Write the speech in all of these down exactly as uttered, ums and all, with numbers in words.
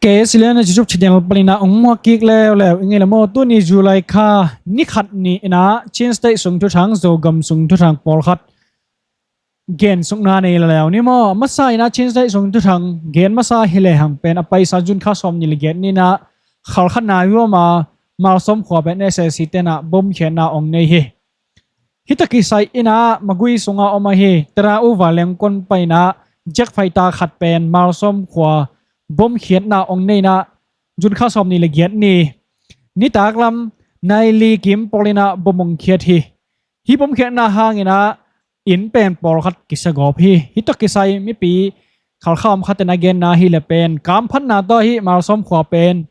Kei Silian a YouTube channel panin ah ong muak kik leuleu ing ei le maw. Tuni July kha ni khat ni-in ah Chin State sung thuthang, Zogam sung thuthang pawlkhat gen sukna nei leuleu ni maw. Masa-in ah Chin State sung thuthang gen masa hi lehang pen a paisa June kha sawmnih le giat ni-in ah Khalkha nai huam a Malsawm khua pen S A C te'n ah bom khiatna ong nei hi. Hih tawh kisai-in ah Magway sunga om ahi Tera U vanleng kon pan-in ah jet fighter khat pen Malsawm khua bom khiatna ong nei-in ah June kha sawmnih le giat ni nitak lam nai li kim pawl-in ah bom ong khiat hi. Hih bom khiatna hangin ah inn pen pawlkhat kisa gawp hi. Hih tawh kisai mipi Khalkha om khat in a genna hi leh pen kamphatna tawh hih Malsawm khua pen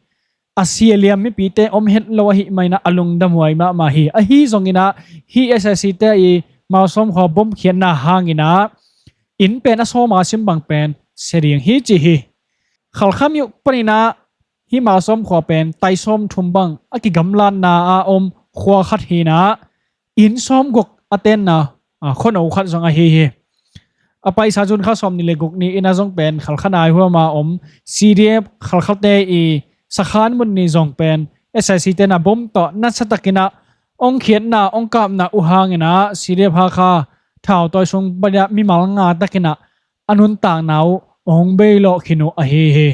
a si a liam mipite om het lo ahih manin ah a lungdam huai mahmah hi. Ahi zongin ah hih S A C te i Malsawm khua bom khiatna hangin ah inn pen a sawm a sim bang pen sia ding hi ci hi. Khalkha myo panin ah hih Malsawm khua pen tai sawmthum bang a kigamlatna a om khua khat hi-in ah inn sawmguk a tenna, a, khuano khat zong ahi hi. A paisa June kha sawmnih le guk ni-in ah zong pen Khalkha nai huam a om C D F Khalkhate i sakhan mun ni zong pen S A C te'n ah bom tawh nasatakin ah ong khiatna ong kapna uh hangin ah C D F Hakha thautawi sung panin ah mimal nga takin ah a nuntakna uh ong beilawh khin uh ahi hi.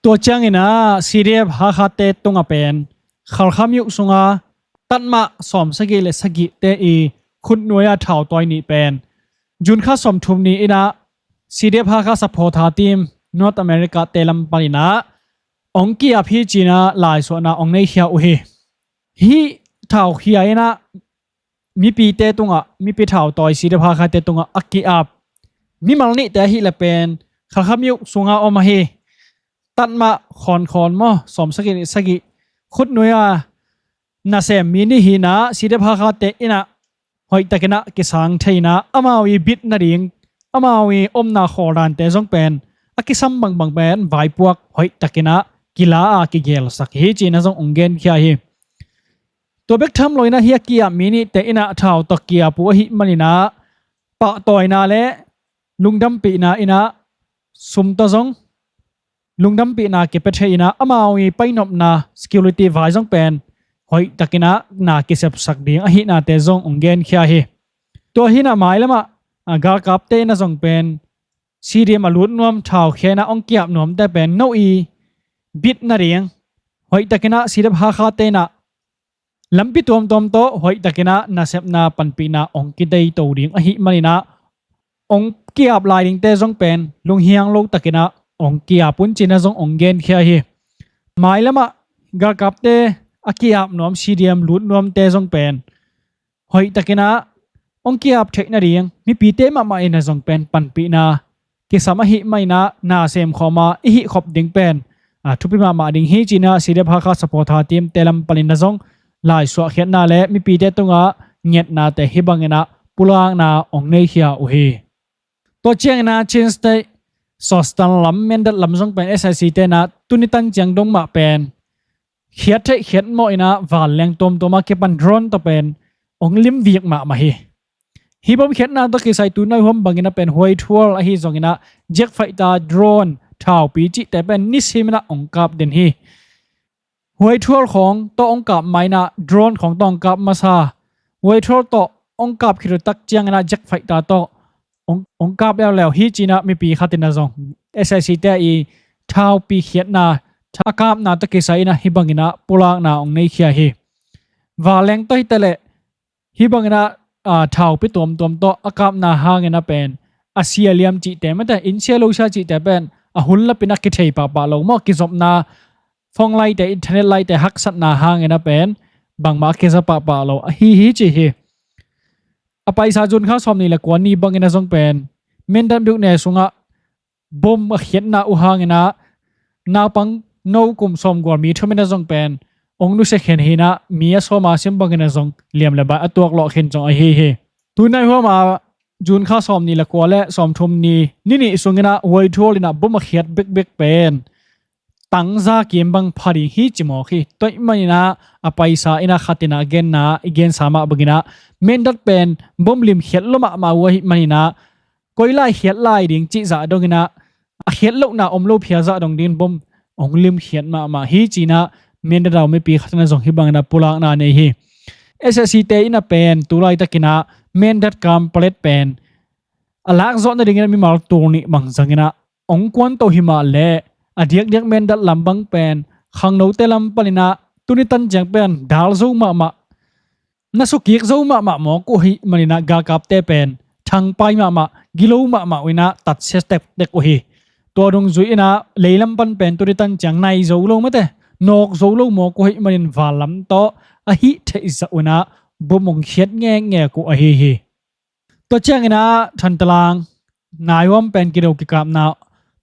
Tua ciangin ah C D F Hakhate tungah pen Khalkha myo sunga tatmah sawmsagih le sagihte i khutnuai-a thautawi nih pen June kha sawmthum ni-in ah C D F Hakha supporter team North America te lam panin ah ong ki-ap hi ci-in ah laisuahna ong neikhia uh hi. Hih thaukhia-in ah mipite tungah, mipi thautawi C D F Hakhate tungah a ki-ap mimal nihte ahih leh pen Khalkha myo sunga om ahi tatmah khawnkhawng maw, sawmsagih sagih khutnuai-a nasem mi nih hi-in ah C D F Hakhate in ah hoihtakin ah kisang thei-in ah amau i bit nading, amau i omna khawldante zong pen a kisam bangbang pen vaipuak hoihtakin ah kila a kigelsak hi ci-in ah zong ong genkhia hi. Tua bek tham lo-in ah hih a ki-ap mi nihte in ah thau tawh ki-ap uh ahih manin ah pahtawina le lungdampihna in ah sum tawh zong lungdampihna kipia thei-in ah amau i painopna security vai zong pen hoihtakin ah na kisepsak ding ahihnate zong ong genkhia hi. Tua hi-in ah mailamah, a, galkapte in ah zong pen C D F a lut nuam thaukhia-in ah ong ki-ap nuamte pen no i bit nading hoihtakin ah C D F Hakhate in ah lampi tuamtuam tawh hoihtakin ah nasepna panpihna ong kideito ding ahih manin ah ong ki-ap lai dingte zong pen lunghiang lo takin ah ong ki-ap un ci-in ah zong ong genkhia hi. Mailamah galkapte a ki-ap nuam C D F lut nuamte zong pen hoihtakin ah ong ki-ap theih nading mipite mahmah in ah zong pen panpihna kisam ahih manin ah na semkhawm a i hih khop ding pen, a, thupi mahmah ding hi ci-in ah C D F Hakha supporter team te lam panin ah zong laisuah khiatna le mipite tungah ngetnate hih bangin ah pulakna ong neikhia uh hi. Tua ciangin ah Chin State Sostan lam, Mindat lam zong pen S A C te'n ah tuni tan ciang dong mah pen khiat theih khiat mawh in ah vanleng tuamtuam a kipan drone tawh pen ong limvik mahmah hi. Hih bom khiatna tawh kisai tu nai huam bangin ah pen huaithual ahi zongin ah jet fighter, drone, thaupi cihte pen nisim in ah ong kap den hi. Huaithual khawng tawh ong kap ma-in ah drone khawng tawh ong kap masa, huaithual tawh ong kap khit uh tak ciangin ah jet fighter tawh ong, ong kap leuleu hi ci-in ah mipi khat in ah zong S A C te i thaupi khiatna, a kapna tawh kisai in ah hih bangin ah pulakna ong neikhia hi. Vanleng tawh hi ta leh hih bangin ah, a, thaupi tuamtuam tawh a kapna hangin ah pen a sia liam cihte, mate, inn sia lo sia cihte pen a hun lapin a kithei pahpah lo maw, kizopna phone line-te, internet line-te haksatna hangin ah pen bangmah a kiza pahpah lo ahi hi ci hi. A paisa June kha sawmnih le kua ni bangin ah zong pen Mindat byukne sungah bom a khiatna uh hangin ah naupang no kum sawmguk mi thum in ah zong pen ong nusia khin hi-in ah mi a sawm a sim bangin ah zong liam le bai a tuak lawh khin zong ahi hi. Tu nai huam a June kha sawmnih le kua le sawmthum ni ni nih sungin ah huaithual in ah bom a khiat bekbek pen tangza kim bang pha ding hi ci mawk hi. Tua ahih manin ah a paisa in ah khat in ah a genna, i gensa mah bangin ah Mindat pen bom lim khiat lua mahmah uh ahih manin ah koi lai khiat lai ding cih zah dongin ah a khiat lohna om lo phial zah dong dingin bom hong limkhiat mahmah hi ci-in ah Mindat a om mipi khat in ah zong hih bangin ah pulakna nei hi. S S C te in ah pen tu laitakin ah Mindat kam palet pen a lak zawh nadingin ah mimal tul nih bang zangin ah hong kuanto hi mah leh a diakdiak Mindat lam bang pen khangnote lam panin ah tuni tan ciang pen dal zo mahmah, na sukik zo mahmah mawk uh ahih manin ah galkapte pen thangpai mahmah, gilo mahmah uh in ah tatsia tektek uh hi. Tua dungzui in ah leilam pan pen tuni tan ciang nai zo lo mate, nawk zo lo mawk uh ahih manin vanlam tawh a hih theih zah uh in ah bom hong khiat ngekngek uh ahi hi. Tua ciangin ah Thantalang naihuam pen kido kikapna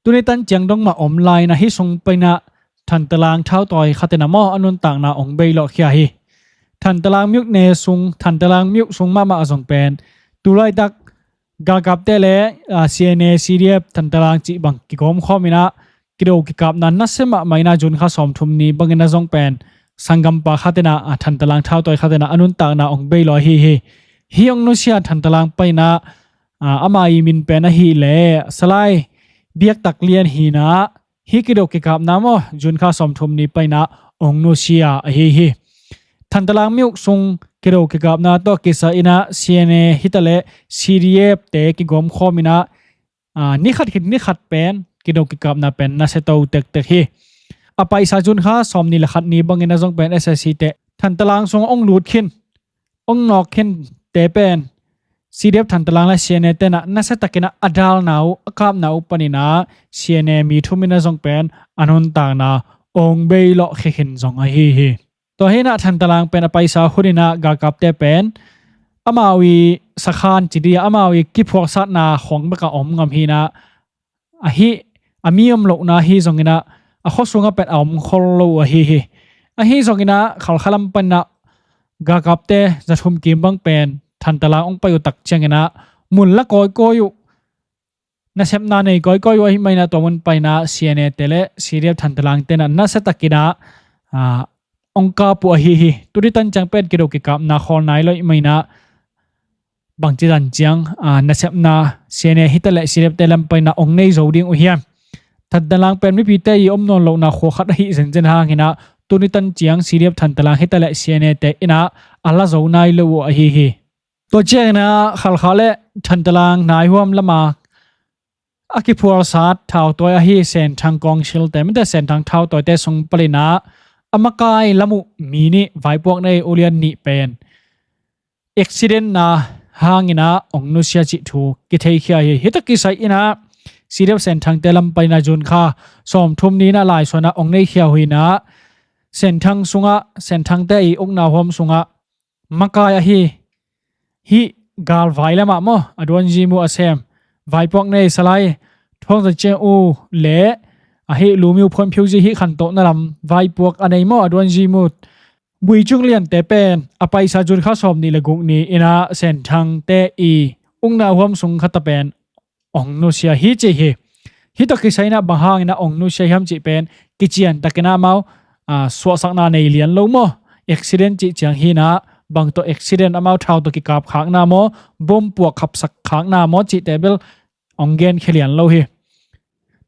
tuni tan ciang dong mah om lai in ah hih sung panin ah Thantalang thautawi khat in ah maw a nuntakna hong beilawhkhia hi. Thantalang myuk ne sung, Thantalang myuk sung mahmah a zong pen tu laitak galkapte le, ah, C N A, C D F, Thantalang cih bang kigawmkhawm in ah kido kikapna nasia mahmah in ah June kha sawmthum ni bangin ah zong pen sanggampa khat in ah, ah, Thantalang thautawi khat in ah a nuntakna hong beilawh ahi hi. Hih hong nusia Thantalang panin ah, ah, ama ii min pen ahih leh Salai Biaktak Lian hi in ah hih kido kikapna maw June kha sawmthum ni panin ah hong nusia ahi hi. Thantalang myuk sung kido kikapna tawh kisai in ah C N A hi ta leh C D F te kigawmkhawm in ah, ah, ni khat khit ni khat pen kido kikapna pen nasia to tektek hi. A paisa June kha sawmnih le khat ni bangin ah zong pen S S C te Thantalang sung hong lut khin, hong nawk khinte pen C D F Thantalang le C N A te in ah nasia takin ah a dalna uh, a kapna uh panin ah C N A mi thum in ah zong pen a nuntakna hong beilawhkhia khin zong ahi hi. Tua hi in ah Thantalang pen a paisa hun in ah galkapte pen amau ii sakhan ci dih a, amau ii kiphualsatna khawng bek ah om ngam hi in ah, ahi, a mi om lohna hi zongin ah a khua sungah pen a om khol lo uh ahi hi. Ahi zongin ah Khalkha lam panin ah galkapte za thum kim bang pen Thantalang hong pai uh tak ciangin ah mun la kawikawi uh, nasepna nei kawikawi uh ahih manin ah tua mun panin ah C N A te le C D F Thantalang te in ah nasia takin ah, ah, hong kap uh ahi hi. Tuni tan ciang pen kido kikapna khawl nai lo ahih manin ah bangci zan ciang, ah, nasepna C N A hi ta leh C D F te lam panin ah hong nei zo ding uh hiam? Thantalang pen mipite ii om nawn lohna khua khat ahih zenzen hangin ah tuni tan ciang C D F Thantalang hi ta leh C N A te in ah a la zo nai lo uh ahi hi. Tua ciangin ah Khalkha le Thantalang naihuam lam a a kiphualsat thautawi ahi Senthang Council te, mite Senthang thautawite sung panin ah a makai lam uh mi nih vaipuak nei ulian nih pen accident na hangin ah hong nusia cih thu kitheikhia hi. Hih tawh kisai in ah C D F Senthang te lam panin ah June kha sawmthum ni in ah laisuan ah hong neikhia uh hi in ah Senthang sungah, Senthang te ii ukna huam sungah makai ahi hih galvai lam ah maw, Aduan Zimu a sem vaipuak nei Salai Thuang Za Ciang U le ahi Lu Miu Phuan Phiu Zi hih khantohna lam vaipuak a nei maw, Aduan Zimu, Bui Cung Lian te pen a paisa June kha sawmnih le guk ni in ah Senthang te ii ukna huam sung khat ah pen hong nusia hi ci hi. Hih tawh kisai in ah bang hangin ah hong nusia hiam cih pen kician takin ah amau, ah, suahsakna nei lian lo maw, accident cih ciang hi in ah bang tawh accident, amau thau tawh kikap khakna maw, bom puak khapsak khakna maw cihte bel hong genkhia lian lo hi.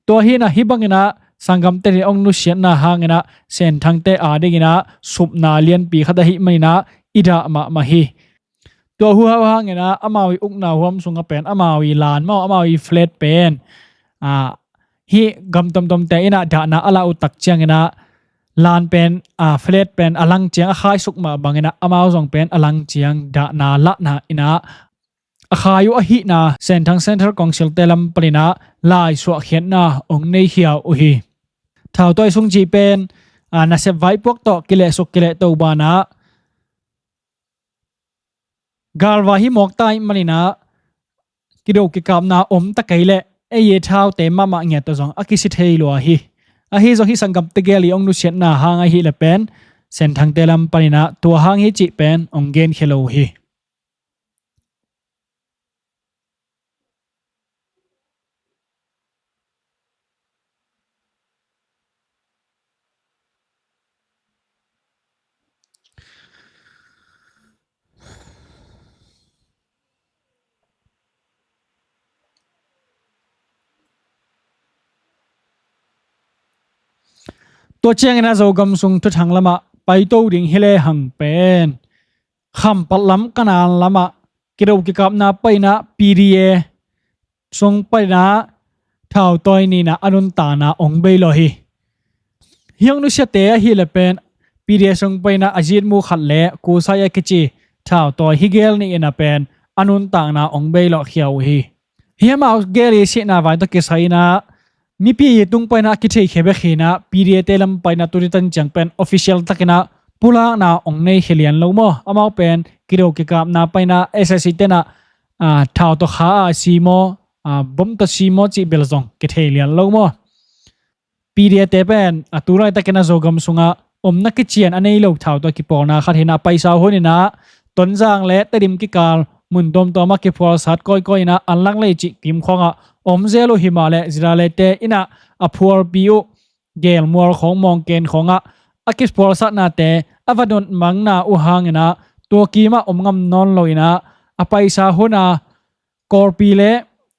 Tua hi in ah hih bangin ah sanggamte in hong nusiatna hangin ah Senthang te adingin ah supna lianpi khat ahih manin ah i dah mahmah hi. Tua huhau hangin ah amau ii ukna huam sungah pen amau ii lan maw, amau ii flat pen, ah, hih gam tomtomte in ah dahna a lah uh tak ciangin ah lan pen, ah, flat pen a lang ciang a khaisuk mah bangin ah amau zong pen a lang ciang dahna lahna in ah a khai uh ahihna Senthang Central Council te lam panin ah lai suahkhiatna hong neikhia uh hi. Thautawi sung cih pen, ah, nasep vaipuak tawh kilehsuk kilehto banah galvai hi mawk ta ahih manin ah kido kikapna om ta kei leh ei ii thaute mahmah ngiat tawh zong a kisi thei lua hi. Ahi zong hih sanggamte gel ii hong nusiatna hang ahih leh pen Senthangte lam panin ah tua hang hi cih pen hong genkhia lo uh hi. Tua ciangin a Zogam sung thuthang lamah paito ding hi lehang pen Khampat lam, Kanan lamah kido kikapna paina P D A sung paina thautawi nihna a nuntakna ong bei lo hi. Hih ong nusiate ahih leh pen P D A sung paina Ajit Mu khat le Kusai a kici thautawi hi gel nih in a pen a nuntakna ong bei lo khia uh hi. Hih amau gel i sihna vai tawh kisai in a mipi tung paina a kitheikhia bek hi in a P D A te lam paina tuni tan ciang pen official takin a pulakna ong nei khia lian lo maw? Amau pen kido kikapna paina S S C te in a, ah, thau tawh kha a si maw, ah, bom tawh si maw cih bel zong kithei lian lo maw? P D A te pen a tu laitakin a Zogam sungah omna kician a nei lo thau tawh kipawlna khat hi in a paisa hun in a Tonzang le Tedim kikal mun tuamtuam ah kiphualsat kawikawi in a Anlak lei cih kim khawngah om zel uh hi mah leh Zira lei te in a a phualpi uh Gelmual khawng, Mawngken khawngah a kiphualsatnate a va notmangna uh hangin a tua kimah om ngam nawn lo in a a paisa hun a Kawlpi le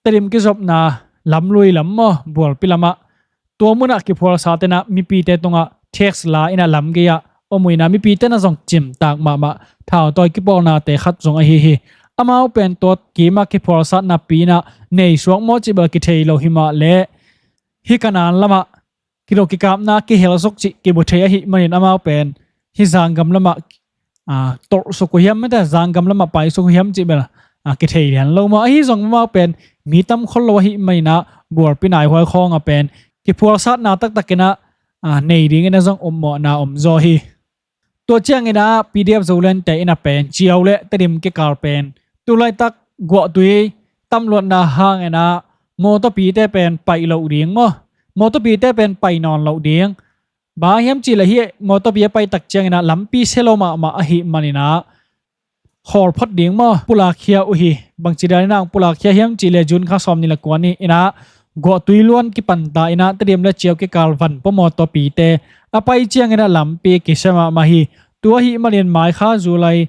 Tedim kizopna lamlui lam maw, Bualpi lamah tua munah kiphualsat in a mipite tungah tax la in a lamgei ah om uh in a mipite in a zong cimtak mahmah thautawi kipawlnate khat zong ahi hi. Amau pen tua kimah kiphualsatna pi in a nei suak maw cih bel kithei lo hi mah leh hih Kanan lamah kido kikapna kihel suk cih kibu thei ahih manin amau pen hih Zanggam lamah, ah, tolh suk uh hiam, mete Zanggam lamah pai suk uh hiam cih bel, ah, kithei lian lo maw? Ahi zong amau pen mi tam khol lo ahih manin a Bualpi naihuai khawngah pen kiphualsatna taktak in a, ah, nei dingin a zong ommawhna om zaw hi. Tua ciangin a P D F Zoland te in a pen Ciau le Tedim kikal pen tu laitak guahtui tamluatna hangin a mawtawpite pen paih loh ding maw? Mawtawpite pen paih nawn loh ding. Bang hiam cih leh hih mawtawpi a pai tak ciangin a lampi sia lo mahmah ahih manin a khawl phot ding maw pulak khia uh hi. Bangci dan in a pulak khia hiam cih leh June kha sawmnih le kua ni in a guahtui luan kipan ta in a Tedim le Ciau kikal van pua mawtawpite a pai ciangin a lampi kisia mahmah hi. Tua ahih manin mai kha July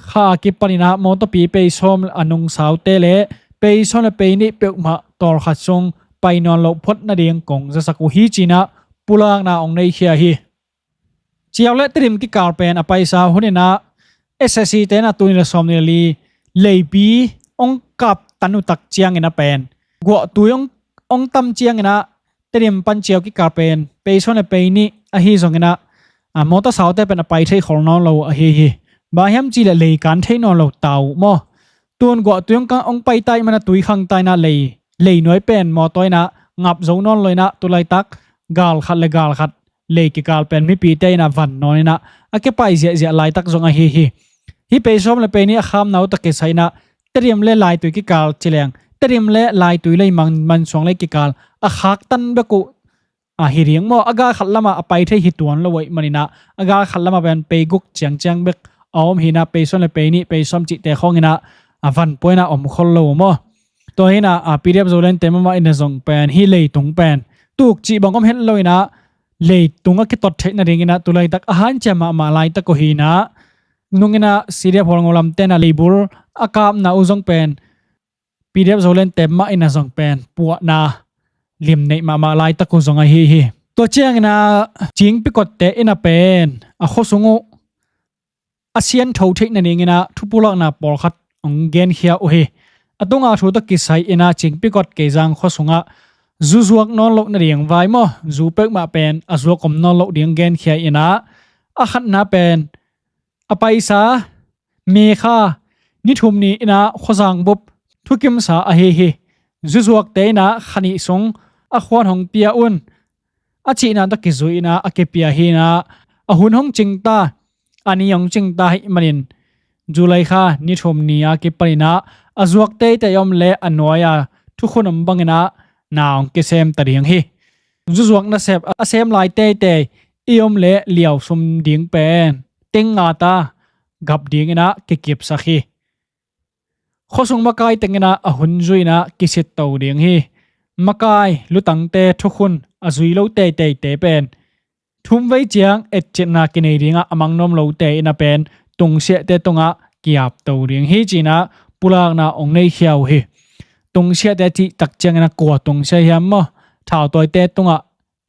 kha a kipan in a mawtawpi pei sawm a nungsaute le pei sawm le pei nih peuhmah tawlkhat sung pai nawn loh phot nading kong zasak uh hi ci in a pulakna ong nei khia hi. Ciau le Tedim kikal pen a paisa hun in a S S C te in a tul nih le sawmnih le li leipi ong kap tan uh tak ciangin a pen guahtui ong, ong tam ciangin a Tedim pan Ciau kikal pen pei sawm le pei nih ahi zongin a, a, mawtaw saute pen a pai thei khol nawn lo ahi hi. Bang hiam cih leh lei kan thei nawn lo ta uh maw? Tun guahtui ong, ong pai ta ahih man a tui khang ta in a lei, leinuai pen mawtaw in a ngap zo nawn lo in a tu laitak gal khat le gal khat lei kikal pen mipite in a van nawn in a a kipai ziahziah laitak zong ahi hi. Hih pei sawm le pei nih a khamna uh tawh kisai in a Tedim le Laitui kikal ci leng Tedim le Laitui lei man, Mansuang lei kikal a khaktan bek uh ahi ding maw? A gal khat lamah a pai thei hi tuan lo ahih manin a a gal khat lamah pen pei guk ciangciang bek a om hi in a pei sawm le pei nih pei sawm cihte khawng in a a van pua in a om khol lo maw? Tua hi in a, a, P D F Zoland te mahmah in a zong pen hih leitung pen tuk cih bang om het lo in a leitung a kitot theih nading in a tu laitak a hanciam mahmah laitak uh hi in a nung in a C D F Hualngo lamte in a leibur a kapna uh zong pen P D F Zoland te mah in a zong pen puahna limneih mahmah laitak uh zong ahi hi. Tua ciangin a Cingpikot te in a pen a khuasung uh a siantho theih nading in a thupulakna pawlkhat ong genkhia uh hi. A tunga thu tawh kisai in a Cingpikot Keizang khuasungah zu zuak nawn loh nading vai maw, zu peuhmah pen a zuak om nawn loh ding genkhia in a a khatna pen a paisa May kha ni thum ni in a khuazang bup thukimsa ahi hi. Zu zuakte in a kha nih sung a khuan hong pia un. A cihna tawh kizui in a a kipia hi in a a hun hong cing ta, a ni hong cing ta ahih manin July kha ni thum ni a kipan in a a zuak teitei om le a nuai a thukhun om bang in a na hong kisem ta ding hi. Zu zuak nasep a sem lai teitei i om le liausum ding pen teng nga ta gap ding in a kikipsak hi. Khuasung makai teng in a a hun zui in a kisit to ding hi. Makai lutangte thukhun a zui lo teiteite pen thum vei ciang etcitna kinei ding a a mang nuam lote in a pen tungsiahte tungah kiap to ding hi ci in a pulakna ong nei khia uh hi. Tungsiahte cih tak ciangin a kua tungsiah hiam maw? Thautawite tungah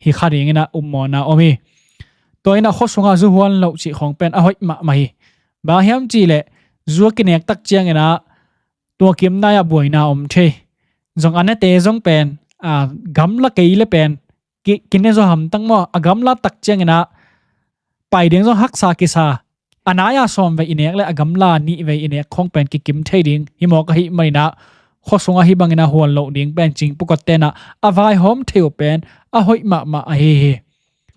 hi kha dingin ah upmawhna om hi. Tua in ah khuasungah zu huan loh cih khawng pen a hoih mahmah hi. Bang hiam cih leh zu a kinek tak ciangin ah tua kimnai ah buaina om thei. Zong a nete zong pen, a, gamla kei le pen ki, kine zaw hamtang maw, a gamla tak ciangin ah pai ding zong haksa kisa, a nai-a sawm vei i nek le a gamla nih vei i nek khawng pen kikim thei ding hi mawk ahih manin ah khuasungah hih bangin ah huan loh ding pen cingpukot ten ah a vaihawm thei uh pen a hoih mahmah ahi hi.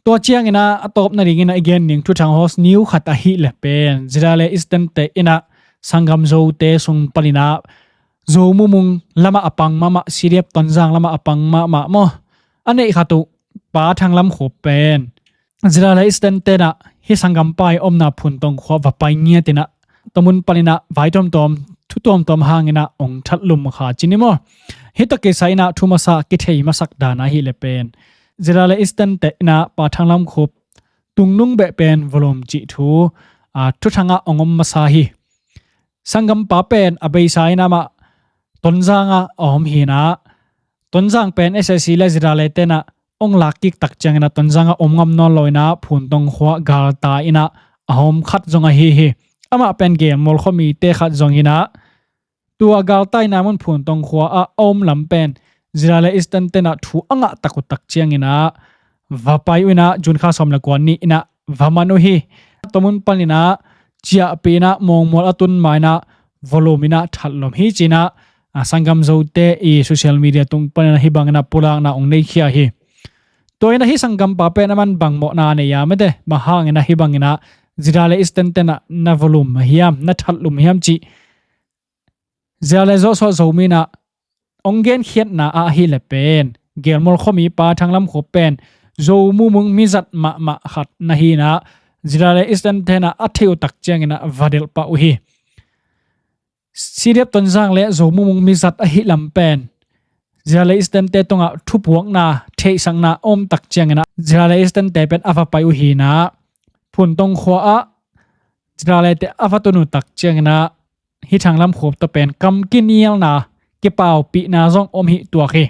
Tua ciangin ah a tawp nadingin ah i gen ding thuthang house news khat ahih leh pen Zirale Eastern te in ah sanggam Zote sung panin ah Zo Mumung lamah a pang mahmah, C D F Tonzang lamah a pang mahmah maw, a neih khat uh Pa Thang Lam Khup pen Zirale Eastern ten ah hih sanggampa i omna Phun Tong khua va pai ngiat in ah tua mun panin ah vai tuamtuam, thu tuamtuam hangin ah hong that lum kha ci ni maw. Hih tawh kisai in ah thu masa kithei masak dan ahih leh pen Zirale Eastern te in ah Pa Thang Lam Khup tungnung beh pen va lum cih thu, a, thuthang ah hong om masa hi. Sanggampa pen a beisa in amah Tonzang ah a om hi in ah, Tonzang pen S A C le Zirale ten ah hong lak kik tak ciangin ah Tonzang ah om ngam nawn lo in ah Phun Tong khua galtai in ah a om khat zong ahi hi. Amah pen Gelmual khuamite khat zong hi in ah, tua galtaina mun Phun Tong khua ah a om lam pen Zirale Eastern ten ah thu a ngah tak uh tak ciangin ah va pai uh in ah June kha sawm le kua ni in ah va man uh hi. Tua mun panin ah ciahpih in ah mawngmual a tun ma in ah va lum in ah that lum hi ci in ah, a, sanggam Zote i social media tung panin ah hih bangin ah pulakna hong nei khia hi. Tua in ah hih sanggampa pen a man bang mawhna nei a mete, bang hangin ah hih bangin ah Zirale Eastern ten ah na va lum hiam, na that lum hiam cih Zirale zawhsawh Zomi in ah hong genkhiatna ah ahih leh pen Gelmual khuami Pa Thang Lam Khup pen Zo Mumung mizat mahmah khat na hi in ah Zirale Eastern ten ah a theih uh tak ciangin ah va delh pah uh hi. C D F Tonzang le Zo Mumung mizat ahih lam pen Zirale Eastern te tungah thupuakna, theihsakna a om tak ciangin ah Zirale Eastern te pen a va pai uh hi in ah Phun Tong khua ah Zirale te a va tun uh tak ciangin ah hih Thang Lam Khup tawh pen kam kinialna, kipaupihna zong om hi tuak hi.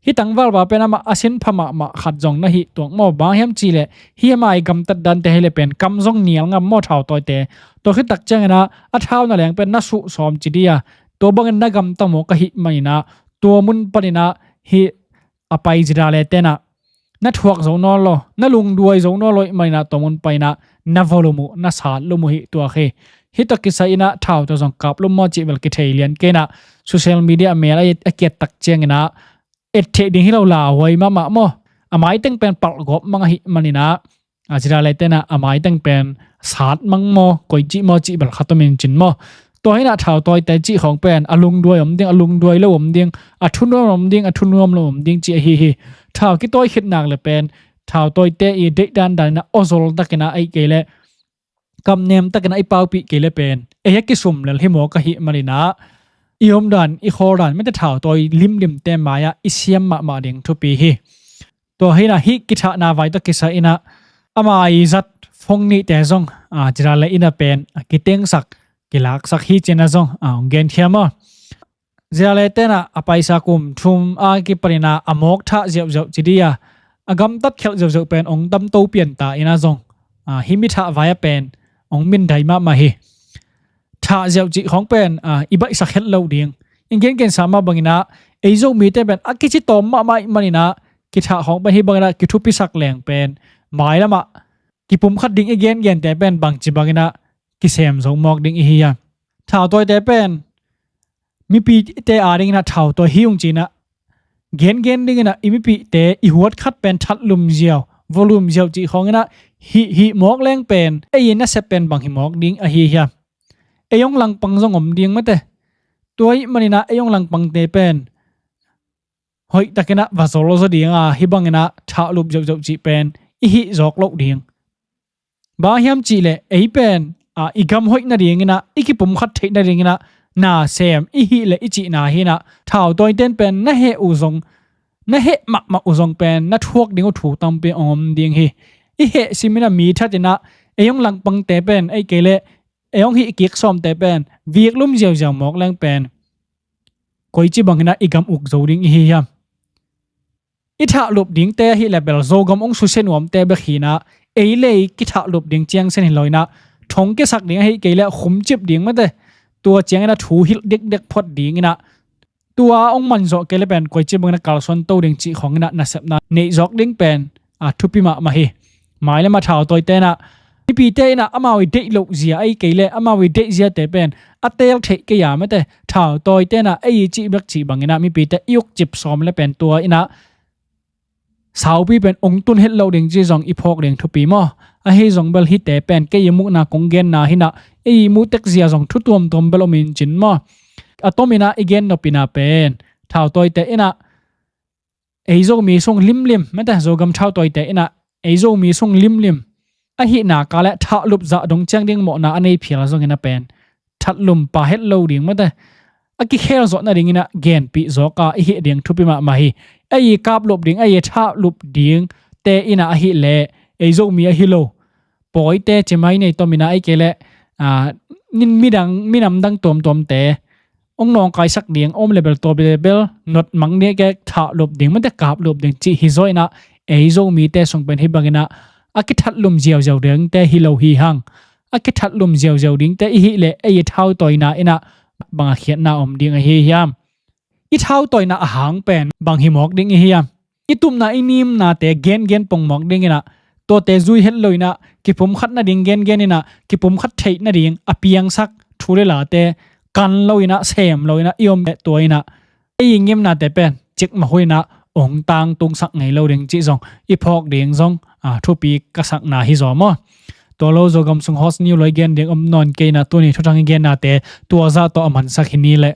Hih tangvalpa pen amah a sin pha mahmah khat zong na hi tuak maw, bang hiam cih leh hih amah i gamtat dante hi leh pen kam zong nial ngam maw, thautawite. Tua khit tak ciangin ah a thauna leng pen na suh sawm ci dih a, tua bangin na gamta mawk ahih manin ah tua mun panin ah hih a pai Zirale ten ah na thuak zo nawn lo, na lungduai zo nawn lo ahih manin ah tua mun panin ah na va lum uh, na sat lum uh hi tuak hi. Hih tawh kisai in ah thautawi zong kap lum maw cih bel kithei lian kei in ah, social media a mel a, a kiat tak ciangin ah et theih ding hi lo, lauhuai mahmah maw. A maiteng pen palh gawp mang ahih manin ah, a, Zirale ten ah a maiteng pen sat mang maw, koici maw cih bel khat om in cin maw. Tua hi in ah thautawite cih khawng pen a lungduai om ding, a lungduai lo om ding, a thunuam om ding, a thunuam lo om ding cih ahi hi. Thau kitawi khit nak leh pen thautawite i deih dandan in ah awzol takin ah, ahih kei leh kamnem takin ah i paupih kei leh pen ei a kisum lel hi mawk ahih manin ah i omdan, i khawldan, mite thautawi limlimte mai-ah i siam mahmah ding thupi hi. Tua hi in ah hih kithahna vai tawh kisai in ah ama i zat phone nihte zong, a, Zirale in ah pen a kitengsak, kilaksak hi ci in ah zong, a, hong genkhia maw. Zirale ten ah a paisa kum thum a kipanin ah a mawk thah ziauziau ci dih a, a gamtat khelh ziauziau pen hong damto pian ta in ah zong, a, hih mi thah vai ah pen hong mindai mahmah hi. Thah ziau cih khawng pen, a, i baihsak het loh ding. I gengensa mah bangin ah ei Zomite pen a kici tawm mahmah ahih manin ah kithah khawng pen hih bangin ah kithupisak leng pen mailam ah kipumkhat ding i gengente pen bangci bangin ah kisem zo mawk ding i hi a. Thautawite pen mipite adingin ah thautawi hi ung ci in ah gengen dingin ah i mipite i huat khat pen that lum ziau, va lum ziau cih khawngin ah hih, hih mawk leng pen ei i nasep pen bang hi mawk ding ahi hiam? Ei hong langpang zong om ding mate. Tua ahih manin ah ei hong langpangte pen hoih takin ah va zol zaw ding a, hih bangin ah thahlup ziauziau cih pen i hih zawk loh ding. Bang hiam cih leh ei pen, a, i gam hoih nadingin ah, i kipumkhat theih nadingin ah na sem i hih leh i cihna hi in ah, thautawite in pen na heh uh zong, na heh mahmah uh zong pen na thuak ding uh thu tampi hong om ding hi. I heh simin ah mi that in ah ei hong langpangte pen, ahih kei leh ei hong hih kik sawmte pen vik lum ziauziau mawk leng pen koici bangin ah i gam uk zo ding i hi hiam? I thahlup dingte ahih leh bel Zogam hong susia nuamte bek hi inah, ei le ei kithahlup ding ciangsen hi lo inah, thong kiasak ding ahih kei leh khumcip ding mate, tua ciang inah thu hilh dikdek phot ding inah, tua hong man zawh kei leh pen koici bangin a kalsuan to ding cih khawng inah nasepna neih zawk ding pen a thupi mahmah hi. Mai le ma thautawite inah mipite inah amau i deih loh zia ahih kei leh amau i deih ziate pen a teel theih kei a mate, thautawite inah ei i cih bek cih bang inah mipite i ukcip sawm le pen tua inah saupi pen hong tun het loh ding cih zong i phawk ding thupi maw? Ahi zong bel hihte pen kei i muhna kong genna hi inah, ei i muh tek zia zong thu tuamtuam bel om in cin maw? A tom inah i gen nop inah pen thautawite inah ei Zomi sung limlim mate, Zogam thautawite inah ei Zomi sung limlim ahih nak leh thahlup zah dong ciang ding mawhna a nei phial zong inah pen thatlum pah het lo ding mate, a kikhel zawh nading inah genpih zawk a i hih ding thupi mahmah hi. Ei i kaplup ding, ei i thahlup dingte inah ahih leh ei Zomi ahi lo pawite, cimai nei tom inah ahih kei leh, aa, nin midang, minam dang tuamtuamte hong nawngkaisak ding om le bel tua bel notmang ding, kei thahlup ding mate, kaplup ding cih hi zaw inah ei Zomite sung pen hih bang inah a kithatlum ziauziau dingte hi lo hi hang. A kithatlum ziauziau dingte i hih leh ei i thautawina inah bang a khiatna om ding ahi hiam? I thautawina a hang pen bang hi mawk ding i hiam? I tupna i nimnate gengen pongmawk ding inah, tuate zui het lo inah kipumkhat nading gengen inah kipumkhat theih nading a piangsak thu le late kan lo inah, sem lo inah i om leh tua inah ei i ngimnate pen cikmah uh inah hong tangtungsak ngei lo ding cih zong i phawk ding zong, aa, thupi ka sakna hi zaw maw? Tua lo Zogam sung hot news lo i gen ding om nawn kei inah tuni thuthang i gennate tua zah tawh a mansak hi ni leh.